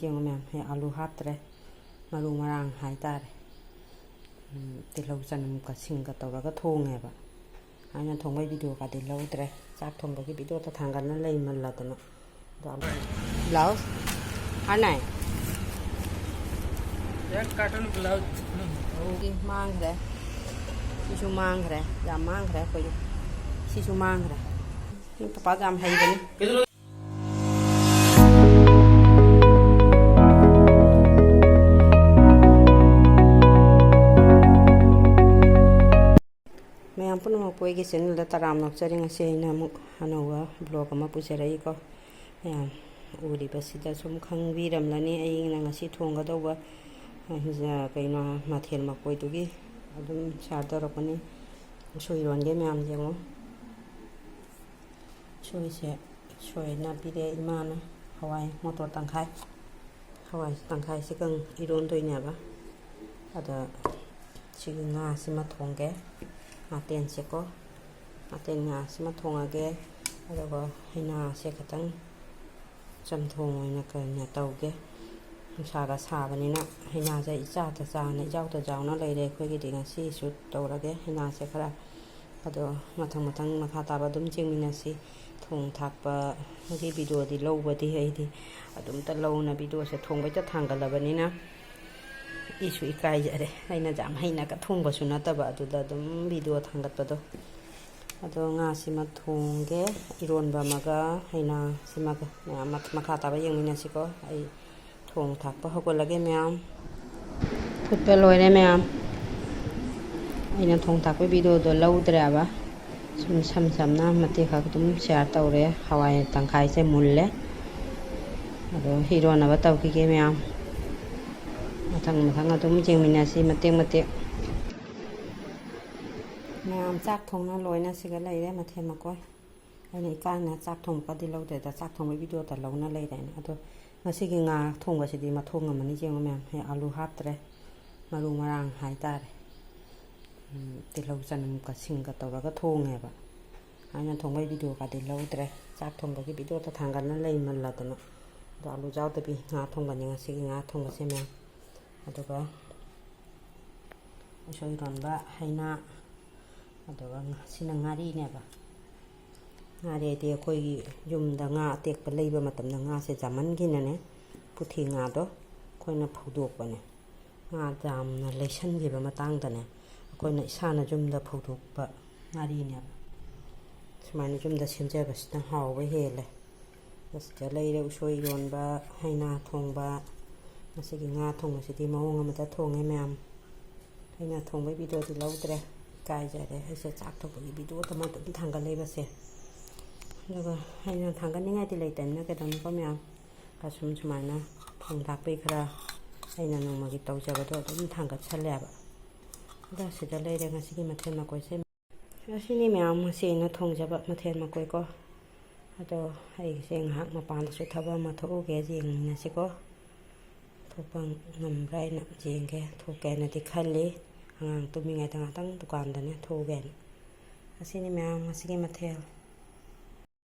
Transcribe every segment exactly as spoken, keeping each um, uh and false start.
ꯌꯦꯡꯉꯣ ꯃꯌꯥꯝ, ꯑꯩ ꯑꯥꯂꯨ ꯍꯥꯞꯇ꯭ꯔꯦ, ꯃꯔꯨ ꯃꯔꯥꯡ ꯍꯥꯏꯇꯥꯔꯦ꯫ ꯎꯝ, ꯇꯤꯜꯍꯧ ꯆꯅꯝꯒ ꯁꯤꯡꯒ ꯇꯧꯔꯒ ꯊꯣꯡꯉꯦꯕ꯫ ꯑꯩꯅ ꯊꯣꯡꯕꯩ ꯚꯤꯗꯤꯑꯣꯒꯗꯤ ꯂꯧꯗ꯭ꯔꯦ꯫ ꯆꯥꯛ ꯊꯣꯡꯕꯒꯤ ꯚꯤꯗꯤꯑꯣꯗ ꯊꯥꯡꯒꯠꯅ ꯂꯩꯃꯜꯂꯗꯅ꯫ ꯑꯗꯣ ꯑꯃꯨꯛ ꯕ꯭ꯂꯥꯎꯁ ꯑꯅꯥꯏ꯫ ꯌꯥꯔ ꯀꯥꯇꯟ ꯕ꯭ꯂꯥꯎꯁ꯫ ꯁꯤ ꯃꯥꯡꯈ꯭ꯔꯦ꯫ ꯁꯤꯁꯨ ꯃꯥꯡꯈ꯭ꯔꯦ꯫ ꯌꯥꯝ ꯃꯥꯡꯈ꯭ꯔꯦ ꯑꯩꯈꯣꯏꯒꯤ꯫ ꯁꯤꯁꯨ ꯃꯥꯡꯈ꯭ꯔꯦ꯫ ꯄꯄꯥꯁꯨ ꯌꯥꯝ ꯍꯩꯕꯅꯤ꯫ ꯃꯌꯥꯝ ꯄꯨꯝꯅꯃꯛꯄꯨ ꯑꯩꯒꯤ ꯆꯦꯅꯦꯜꯗ ꯇꯔꯥꯝꯅ ꯑꯣꯛꯆꯔꯤ꯫ ꯉꯁꯤ ꯑꯩꯅ ꯑꯃꯨꯛ ꯑꯅꯧꯕ ꯕ꯭ꯂꯣꯒ ꯑꯃ ꯄꯨꯖꯔꯛꯏꯀꯣ꯫ ꯃꯌꯥꯝ ꯎꯔꯤꯕꯁꯤꯗ ꯁꯨꯝ ꯈꯪꯕꯤꯔꯝꯂꯅꯤ ꯑꯩꯅ ꯉꯁꯤ ꯊꯣꯡꯒꯗꯧꯕ, ꯑ, ꯍꯤꯟꯖꯥ-, ꯀꯩꯅꯣ, ꯃꯊꯦꯜ ꯃꯀꯣꯏꯗꯨꯒꯤ ꯑꯗꯨꯝ ꯁꯤꯌꯥꯔ ꯇꯧꯔꯛꯄꯅꯤ꯫ ꯎꯁꯣꯏ ꯏꯔꯣꯟꯒꯦ ꯃꯌꯥꯝ ꯌꯦꯡꯉꯣ꯫ ꯎꯁꯣꯏꯁꯦ ꯎꯁꯣꯏꯅ ꯄꯤꯔꯛꯑꯦ ꯏꯃꯥꯅ꯫ ꯍꯋꯥꯏ ꯃꯣꯇꯣꯔ ꯇꯪꯈꯥꯏ꯫ ꯍꯋꯥꯏ ꯇꯪꯈꯥꯏꯁꯤꯒ ꯏꯔꯣꯟꯗꯣꯏꯅꯦꯕ꯫ ꯑꯗ ꯁꯤꯒꯤ ꯉꯥꯁꯤꯃ ꯊꯣꯡꯒꯦ꯫ ꯉꯥꯇꯦꯟꯁꯦꯀꯣ꯫ ꯉꯥꯇꯦꯟ ꯉꯥꯁꯤꯃ ꯊꯣꯡꯉꯒꯦ꯫ ꯑꯗꯨꯒ ꯍꯩꯅꯥꯁꯦ ꯈꯤꯇꯪ ꯆꯝꯊꯣꯡ ꯑꯣꯏꯅ ꯀꯩꯅꯣ ꯇꯧꯒꯦ꯫ ꯅꯨꯡꯁꯥꯒ ꯁꯥꯕꯅꯤꯅ ꯍꯩꯅꯥꯁꯦ ꯏꯆꯥꯗ ꯆꯥꯅ, ꯏꯖꯥꯎꯗ ꯖꯥꯎꯅ ꯂꯩꯔꯦ ꯑꯩꯈꯣꯏꯒꯤꯗꯤ꯫ ꯉꯁꯤꯁꯨ ꯇꯧꯔꯒꯦ ꯍꯩꯅꯥꯁꯦ ꯈꯔ꯫ ꯑꯗꯣ ꯃꯊꯪ ꯃꯊꯪ ꯃꯈꯥ ꯇꯥꯕ ꯑꯗꯨꯝ ꯌꯦꯡꯃꯤꯟꯅꯁꯤ꯫ ꯊꯣꯡ ꯊꯥꯛꯄꯒꯤ ꯚꯤꯗꯤꯑꯣꯗꯤ ꯂꯧꯕꯗꯤ ꯑꯩꯗꯤ ꯑꯗꯨꯝꯇ ꯂꯧꯅ ꯚꯤꯗꯤꯑꯣꯁꯦ ꯊꯣꯡꯕꯩꯇ ꯊꯥꯡꯒꯠꯂꯕꯅꯤꯅ ꯑꯩꯁꯨ ꯏꯀꯥꯏꯖꯔꯦ꯫ ꯑꯩꯅ ꯌꯥꯝ ꯍꯩꯅꯒ ꯊꯣꯡꯕꯁꯨ ꯅꯠꯇꯕ ꯑꯗꯨꯗ ꯑꯗꯨꯝ ꯚꯤꯗꯤꯑꯣ ꯊꯥꯡꯒꯠꯄꯗꯣ꯫ ꯑꯗꯣ ꯉꯥꯁꯤꯃ ꯊꯣꯡꯒꯦ, ꯏꯔꯣꯟꯕ ꯑꯃꯒ ꯍꯩꯅꯥꯁꯤꯃꯒ꯫ ꯃꯌꯥꯝ ꯃꯈꯥ ꯇꯥꯕ ꯌꯦꯡꯃꯤꯟꯅꯁꯤꯀꯣ꯫ ꯑꯩ ꯊꯣꯡ ꯊꯥꯛꯄ ꯍꯧꯒꯠꯂꯒꯦ ꯃꯌꯥꯝ꯫ ꯐꯨꯠꯄ ꯂꯣꯏꯔꯦ ꯃꯌꯥꯝ꯫ ꯑꯩꯅ ꯊꯣꯡ ꯊꯥꯛꯄꯒꯤ ꯚꯤꯗꯤꯑꯣꯗꯣ ꯂꯧꯗ꯭ꯔꯦꯕ꯫ ꯁꯨꯝ ꯁꯝ ꯁꯝꯅ ꯃꯇꯦꯛ ꯈꯛ ꯑꯗꯨꯝ ꯁꯤꯌꯥꯔ ꯇꯧꯔꯦ꯫ ꯍꯋꯥꯏ ꯇꯪꯈꯥꯏꯁꯦ ꯃꯨꯜꯂꯦ꯫ ꯑꯗꯣ ꯏꯔꯣꯟꯅꯕ ꯇꯧꯈꯤꯒꯦ ꯃꯌꯥꯝ꯫ ꯃꯊꯪ ꯃꯊꯪ ꯑꯗꯨꯝ ꯌꯦꯡꯃꯤꯟꯅꯁꯤ ꯃꯇꯦꯛ ꯃꯇꯦꯛ꯫ ꯃꯌꯥꯝ ꯆꯥꯛ ꯊꯣꯡꯅ ꯂꯣꯏꯅ ꯁꯤꯒ ꯂꯩꯔꯦ ꯃꯊꯦꯜ ꯃꯀꯣꯏ꯫ ꯑꯩꯅ ꯏꯀꯥꯏꯅ ꯆꯥꯛ ꯊꯣꯡꯕꯒꯗꯤ ꯂꯧꯗ꯭ꯔꯦꯗ, ꯆꯥꯛ ꯊꯣꯡꯕꯒꯤ ꯚꯤꯗꯤꯑꯣꯗ ꯂꯧꯅ ꯂꯩꯔꯦꯅ꯫ ꯑꯗꯣ ꯉꯁꯤꯒꯤ ꯉꯥ ꯊꯣꯡꯕꯁꯤꯗꯤ ꯃꯊꯣꯡ ꯑꯃꯅꯤ꯫ ꯌꯦꯡꯉꯣ ꯃꯌꯥꯝ, ꯑꯩ ꯑꯥꯂꯨ ꯍꯥꯞꯇ꯭ꯔꯦ, ꯃꯔꯨ ꯃꯔꯥꯡ ꯍꯥꯏꯇꯥꯔꯦ꯫ ꯎꯝ, ꯇꯤꯜꯍꯧ ꯆꯅꯝꯒ ꯁꯤꯡꯒ ꯇꯧꯔꯒ ꯊꯣꯡꯉꯦꯕ꯫ ꯑꯩꯅ ꯊꯣꯡꯕꯒꯤ ꯚꯤꯗꯤꯑꯣꯒꯗꯤ ꯂꯧꯗ꯭ꯔꯦ꯫ ꯆꯥꯛ ꯊꯣꯡꯕꯒꯤ ꯚꯤꯗꯤꯑꯣꯗ ꯊꯥꯡꯒꯠꯅ ꯂꯩꯃꯜꯂꯗꯅ꯫ ꯑꯗꯣ ꯑꯂꯨ ꯌꯥꯎꯗꯕꯤ ꯉꯥ ꯊꯣꯡꯕꯅꯤ ꯉꯁꯤꯒꯤ ꯉꯥ ꯊꯣꯡꯕꯁꯦ ꯃꯌꯥꯝ꯫ ꯑꯗꯨꯒ ꯎꯁꯣꯏ ꯏꯔꯣꯟꯕ, ꯍꯩꯅꯥ, ꯑꯗꯨꯒ ꯉꯥ-, ꯁꯤꯅ ꯉꯥꯔꯤꯅꯦꯕ꯫ ꯉꯥꯔꯤꯗꯤ ꯑꯩꯈꯣꯏꯒꯤ ꯌꯨꯝꯗ ꯉꯥ ꯑꯇꯦꯛꯄ ꯂꯩꯕ ꯃꯇꯝꯗ ꯉꯥꯁꯦ ꯌꯥꯝꯃꯟꯈꯤꯅꯅꯦ, ꯄꯨꯊꯤ ꯉꯥꯗꯣ ꯑꯩꯈꯣꯏꯅ ꯐꯧꯗꯣꯛꯄꯅꯦ꯫ ꯉꯥ ꯌꯥꯝꯅ ꯂꯩꯁꯟꯈꯤꯕ ꯃꯇꯥꯡꯗꯅꯦ, ꯑꯩꯈꯣꯏꯅ ꯏꯁꯥꯅ ꯌꯨꯝꯗ ꯐꯧꯗꯣꯛꯄ ꯉꯥꯔꯤꯅꯦꯕ꯫ ꯁꯨꯃꯥꯏꯅ ꯌꯨꯝꯗ ꯁꯦꯝꯖꯕꯁꯤꯅ ꯍꯥꯎꯕ ꯍꯦꯜꯂꯦ꯫ ꯑꯁꯤꯗ ꯂꯩꯔꯦ ꯎꯁꯣꯏ ꯏꯔꯣꯟꯕ, ꯍꯩꯅꯥ ꯊꯣꯡꯕ꯫ ꯉꯁꯤꯒꯤ ꯉꯥ ꯊꯣꯡꯕꯁꯤꯗꯤ ꯃꯑꯣꯡ ꯑꯃꯗ ꯊꯣꯡꯉꯦ ꯃꯌꯥꯝ꯫ ꯍꯩꯅꯥ ꯊꯣꯡꯕꯒꯤ ꯚꯤꯗꯤꯑꯣꯗꯤ ꯂꯧꯗ꯭ꯔꯦ, ꯏꯀꯥꯏꯖꯔꯦ꯫ ꯑꯩꯁꯦ ꯆꯥꯛ ꯊꯣꯡꯕꯒꯤ ꯚꯤꯗꯤꯑꯣꯗ ꯑꯗꯨꯝ ꯊꯥꯡꯒꯠꯂꯤꯕꯁꯦ꯫ ꯑꯗꯨꯒ ꯍꯩꯅꯥ ꯊꯥꯡꯒꯠꯅꯤꯡꯉꯥꯏꯗꯤ ꯂꯩꯇꯕꯅꯤꯅ ꯀꯩꯗꯧꯅꯤꯀꯣ ꯃꯌꯥꯝ? ꯑꯁꯨꯝ ꯁꯨꯃꯥꯏꯅ ꯊꯣꯡ ꯊꯥꯛꯄꯩ ꯈꯔ ꯑꯩꯅ ꯅꯣꯡꯃꯒꯤ ꯇꯧꯖꯕꯗꯣ ꯑꯗꯨꯝ ꯊꯥꯡꯒꯠꯁꯜꯂꯦꯕ꯫ ꯑꯗꯣ ꯁꯤꯗ ꯂꯩꯔꯦ ꯉꯁꯤꯒꯤ ꯃꯊꯦꯜ ꯃꯀꯣꯏꯁꯦ꯫ ꯑꯁꯤꯅꯤ ꯃꯌꯥꯝ ꯉꯁꯤ ꯑꯩꯅ ꯊꯣꯡꯖꯕ ꯃꯊꯦꯜ ꯃꯀꯣꯏꯀꯣ꯫ ꯑꯗꯣ ꯑꯩꯁꯦ ꯉꯥꯏꯍꯥꯛ ꯃꯄꯥꯟꯗꯁꯨ ꯊꯕꯛ ꯑꯃ ꯊꯣꯛꯎꯒꯦ, ꯌꯦꯡꯃꯤꯟꯅꯁꯤꯀꯣ꯫ ꯊꯣꯛꯄ ꯉꯝꯕ꯭ꯔꯥ ꯍꯥꯏꯅ ꯌꯦꯡꯒꯦ, ꯊꯣꯛꯀꯦꯅꯗꯤ ꯈꯜꯂꯤ꯫ ꯑꯉꯥꯡ ꯇꯨꯝꯃꯤꯉꯩꯗ ꯉꯥꯛꯇꯪ ꯗꯨꯀꯥꯟꯗꯅꯦ ꯊꯣꯛꯎꯒꯦꯅ꯫ ꯑꯁꯤꯅꯤ ꯃꯌꯥꯝ ꯉꯁꯤꯒꯤ ꯃꯊꯦꯜ꯫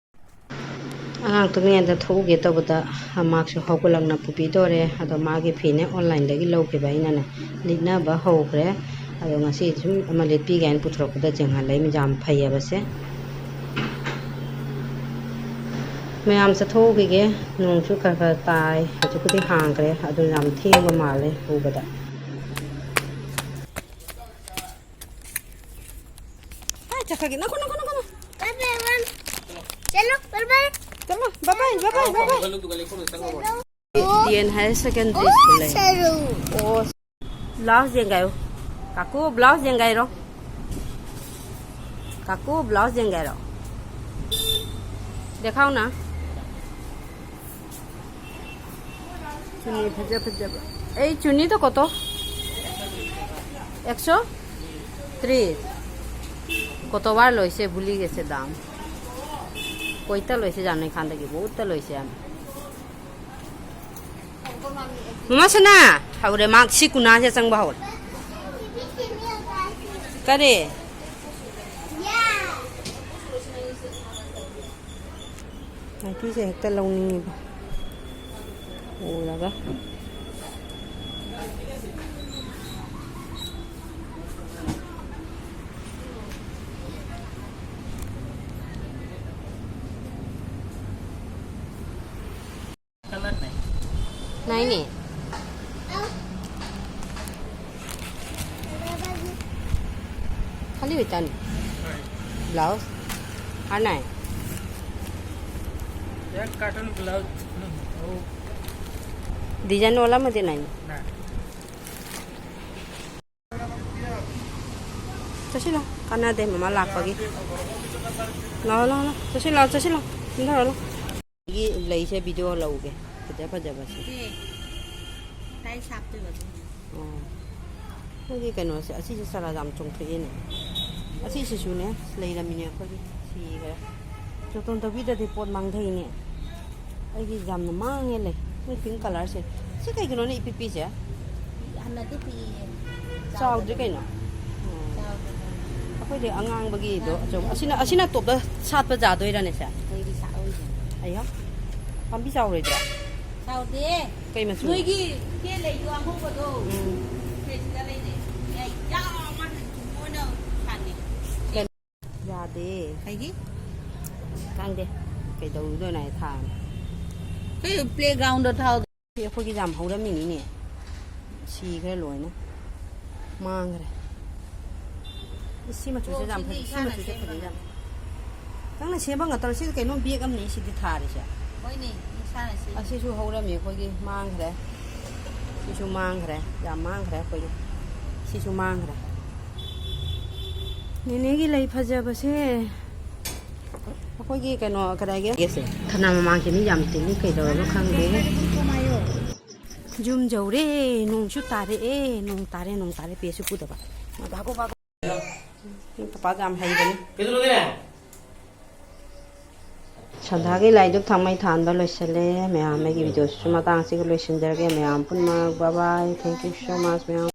ꯑꯉꯥꯡ ꯇꯨꯝꯃꯤꯉꯩꯗ ꯊꯣꯛꯎꯒꯦ ꯇꯧꯕꯗ ꯃꯥꯁꯨ ꯍꯧꯒꯠꯂꯛꯅ ꯄꯨꯕꯤꯗꯣꯔꯦ꯫ ꯑꯗꯣ ꯃꯥꯒꯤ ꯐꯤꯅꯦ ꯑꯣꯟꯂꯥꯏꯟꯗꯒꯤ ꯂꯧꯈꯤꯕ ꯑꯩꯅꯅꯦ ꯂꯤꯠꯅꯕ ꯍꯧꯈ꯭ꯔꯦ꯫ ꯑꯗꯣ ꯉꯁꯤ ꯁꯨꯝ ꯑꯃ ꯂꯤꯠꯄꯤꯒꯦ ꯍꯥꯏꯅ ꯄꯨꯊꯣꯔꯛꯄꯗ ꯖꯦꯡꯍꯥꯟ ꯂꯩ ꯌꯥꯝ ꯐꯩꯌꯦꯕꯁꯦ꯫ ꯃꯌꯥꯝ ꯆꯠꯊꯣꯛꯎꯈꯤꯒꯦ꯫ ꯅꯣꯡꯁꯨ ꯈꯔ ꯈꯔ ꯇꯥꯏ꯫ ꯍꯧꯖꯤꯛꯄꯨꯗꯤ ꯍꯥꯡꯈ꯭ꯔꯦ꯫ ꯑꯗꯨ ꯌꯥꯝ ꯊꯦꯡꯕ ꯃꯥꯜꯂꯦ ꯎꯕꯗ꯫ ꯀꯥꯏ ꯆꯠꯈ꯭ꯔꯒꯦ? ꯅꯈꯣ, ꯅꯈꯣ, ꯅꯈꯣ, ꯅꯈꯣ꯫ ꯕꯥꯏ ꯕꯥꯏ, ꯕꯥꯏ꯫ ꯆꯠꯂꯣ, ꯕꯥꯏ ꯕꯥꯏ꯫ ꯆꯠꯂꯣ, bye bye, bye bye, bye bye. D N high secondary school ꯂꯩ꯫ ꯑꯣ꯫ ꯕ꯭ꯂꯥꯎꯁ ꯌꯦꯡꯒꯥꯏꯌꯨ꯫ ꯀꯥꯀꯨ, ꯕ꯭ꯂꯥꯎꯁ ꯌꯦꯡꯒꯥꯏꯔꯣ꯫ ꯀꯥꯀꯨ, ꯕ꯭ꯂꯥꯎꯁ ꯌꯦꯡꯒꯥꯏꯔꯣ꯫ ꯗꯦꯈꯥꯎꯅ꯫ ꯆꯨꯅꯤ ꯐꯖ ꯐꯖꯕ꯫ ꯑꯩ ꯆꯨꯅꯤꯗꯣ ꯀꯣꯇꯣ? ꯑꯦꯛꯁꯣ ꯇ꯭ꯔꯤꯁ꯫ ꯀꯣꯇꯣ ꯋꯥꯔ ꯂꯣꯏꯁꯦ, ꯕꯨꯂꯤꯒꯦꯁꯦ ꯗꯥꯝ꯫ ꯀꯣꯏꯇ ꯂꯣꯏꯁꯦ, ꯖꯥꯅꯣꯏ ꯈꯥꯟꯗꯒꯤ ꯕꯨꯠꯇ ꯂꯣꯏꯁꯦ ꯌꯥꯝ꯫ ꯃꯃꯥ ꯁꯅꯥ, ꯍꯧꯔꯦ, ꯃꯥ ꯁꯤ ꯀꯨꯅꯥꯁꯦ ꯆꯪꯕ ꯍꯧꯔꯦ꯫ ꯀꯔꯤ? ꯅꯥꯏꯇꯤꯁꯦ ꯍꯦꯛꯇ ꯂꯧꯅꯤꯡꯉꯤꯕ꯫ ꯎꯔꯒ꯫ Color नाही. नाही नाही. खाली होता ना ब्लाऊज. हा नाही. एक कॉटन ब्लाऊज. डिझाईनवालामध्ये नाही. ꯆꯠꯁꯤꯜꯂꯣ, ꯀꯥꯟꯅꯗꯦ ꯃꯃꯥ ꯂꯥꯛꯄꯒꯤ. ꯂꯥꯛꯑꯣ, ꯂꯥꯛꯑꯣ, ꯂꯥꯛꯑꯣ, ꯆꯠꯁꯤꯜꯂꯣ, ꯆꯠꯁꯤꯜꯂꯣ, ꯀꯨꯝꯊꯔꯛꯑꯣ, ꯂꯥꯛꯑꯣ꯫ ꯁꯤꯒꯤ ꯂꯩꯁꯦ ꯚꯤꯗꯤꯑꯣ ꯂꯧꯒꯦ, ꯐꯖ ꯐꯖꯕꯁꯦ꯫ ꯁꯤ ꯇꯥꯏꯁ ꯍꯥꯞꯇꯣꯏꯕ ꯑꯗꯨꯒꯤ꯫ ꯑꯣ꯫ ꯃꯣꯏꯒꯤ ꯀꯩꯅꯣꯁꯦ, ꯑꯁꯤꯁꯦ ꯆꯔꯥ ꯌꯥꯝ ꯆꯣꯡꯊꯣꯛꯑꯦꯅꯦ꯫ ꯑꯁꯤꯁꯤꯁꯨꯅꯦ, ꯂꯩꯔꯝꯃꯤꯅꯦ ꯑꯩꯈꯣꯏꯒꯤ, ꯁꯤꯈ꯭ꯔꯦ꯫ ꯖꯣꯇꯣꯟ ꯇꯧꯕꯤꯗ꯭ꯔꯗꯤ ꯄꯣꯠ ꯃꯥꯡꯊꯩꯅꯦ꯫ ꯑꯩꯒꯤ ꯌꯥꯝꯅ ꯃꯥꯡꯉꯦ ꯂꯩ꯫ ꯃꯣꯏ ꯄꯤꯡ ꯀꯂꯔꯁꯦ꯫ ꯁꯤ ꯀꯩꯒꯤꯅꯣꯅꯦ ꯏꯄꯤꯛ ꯄꯤꯛꯏꯁꯦ? ꯍꯥꯟꯅꯗꯤ ꯄꯤꯛꯏꯌꯦ꯫ ꯆꯥꯎꯗ꯭ꯔꯤ ꯀꯩꯅꯣ? ꯎꯝ꯫ ꯆꯥꯎꯗ꯭ꯔꯤ꯫ ꯑꯩꯈꯣꯏꯗꯤ ꯑꯉꯥꯡꯕꯒꯤꯗꯣ ꯑꯆꯧꯕ꯫ ꯑꯁꯤꯅ, ꯑꯁꯤꯅ ꯇꯣꯞꯇ ꯁꯥꯠꯄ ꯌꯥꯗꯣꯏꯔꯅꯦ ꯁꯦ? ꯑꯩꯗꯤ ꯁꯥꯠꯍꯧꯗꯦ꯫ ꯑꯌꯥ꯫ ꯄꯥꯝꯕꯤ ꯆꯥꯎꯔꯣꯏꯗ꯭ꯔꯣ? ꯆꯥꯎꯗꯦ꯫ ꯀꯩ ꯃꯆꯨ? ꯅꯣꯏꯒꯤ ꯏꯆꯦ ꯂꯩꯗꯣ ꯑꯉꯧꯕꯗꯣ꯫ ꯎꯝ꯫ ꯁꯤꯗꯩꯁꯤꯗ ꯂꯩꯔꯦ꯫ ꯌꯥꯝ ꯃꯥꯅ ꯊꯨꯝꯃꯣꯏꯅ ꯁꯥꯠꯂꯤ꯫ ꯌꯥꯗꯦ꯫ ꯀꯩꯒꯤ? ꯈꯪꯗꯦ꯫ ꯀꯩꯗꯧꯔꯨꯗꯣꯏꯅꯣ ꯍꯥꯏ ꯊꯥꯕꯅꯤ꯫ ꯀꯩ playgroundꯗ ꯊꯥꯎ? ꯁꯤ ꯑꯩꯈꯣꯏꯒꯤ ꯌꯥꯝ ꯍꯧꯔꯝꯃꯤꯅꯤꯅꯦ꯫ ꯁꯤꯈ꯭ꯔꯦ ꯂꯣꯏꯅ꯫ ꯃꯥꯡꯈ꯭ꯔꯦ꯫ ꯁꯤ ꯃꯆꯨꯁꯦ ꯑꯣ, ꯌꯥꯝ ꯁꯤꯗꯤ ꯐꯖꯩ꯫ ꯁꯤ ꯏꯁꯥꯅ ꯃꯆꯨꯁꯦ ꯁꯦꯝꯕ ꯐꯖꯩ ꯌꯥꯝ꯫ ꯉꯥꯛꯇꯅꯤ꯫ ꯅꯪꯅ ꯁꯦꯝꯕ ꯉꯥꯛꯇꯔꯣ? ꯁꯤꯗꯤ ꯀꯩꯅꯣ ꯕꯦꯛ ꯑꯃꯅꯤ ꯁꯤꯗꯤ ꯊꯥꯔꯤꯁꯦ꯫ ꯍꯣꯏꯅꯦ, ꯏꯁꯥꯅ ꯁꯦꯝꯕ꯫ ꯑꯁꯤꯁꯨ ꯍꯧꯔꯝꯃꯤ ꯑꯩꯈꯣꯏꯒꯤ, ꯃꯥꯡꯈ꯭ꯔꯦ꯫ ꯁꯤꯁꯨ ꯃꯥꯡꯈ꯭ꯔꯦ꯫ ꯌꯥꯝ ꯃꯥꯡꯈ꯭ꯔꯦ ꯑꯩꯈꯣꯏꯒꯤ꯫ ꯁꯤꯁꯨ ꯃꯥꯡꯈ꯭ꯔꯦ꯫ ꯅꯦꯅꯦꯒꯤ ꯂꯩ ꯐꯖꯕꯁꯦ꯫ ꯑꯩꯈꯣꯏꯒꯤ ꯀꯩꯅꯣ ꯀꯗꯥꯏꯒꯤ? ꯊꯅꯥ ꯃꯃꯥꯡꯁꯦ ꯃꯤ ꯌꯥꯝ ꯇꯤꯜꯂꯤ, ꯀꯩꯗꯧꯔꯕ ꯈꯪꯗꯦ꯫ ꯌꯨꯝ ꯌꯧꯔꯦ, ꯅꯣꯡꯁꯨ ꯇꯥꯔꯛꯑꯦ, ꯅꯣꯡ ꯇꯥꯔꯦ, ꯅꯣꯡ ꯇꯥꯔꯦ, ꯄꯦꯁꯨ ꯄꯨꯗꯕ꯫ ꯄꯄꯥꯒ ꯌꯥꯝ ꯍꯩꯕꯅꯤ꯫ ꯁꯟꯗꯥꯒꯤ ꯂꯥꯏꯗꯨꯛ ꯊꯥꯎꯃꯩ ꯊꯥꯟꯕ ꯂꯣꯏꯁꯤꯜꯂꯦ꯫ ꯃꯌꯥꯝ ꯑꯩꯒꯤ ꯚꯤꯗꯤꯑꯣꯁꯤꯁꯨ ꯃꯇꯥꯡ ꯑꯁꯤꯒ ꯂꯣꯏꯁꯤꯟꯖꯔꯒꯦ꯫ ꯃꯌꯥꯝ ꯄꯨꯝꯅꯃꯛ bye bye, thank you so much ꯃꯌꯥꯝ꯫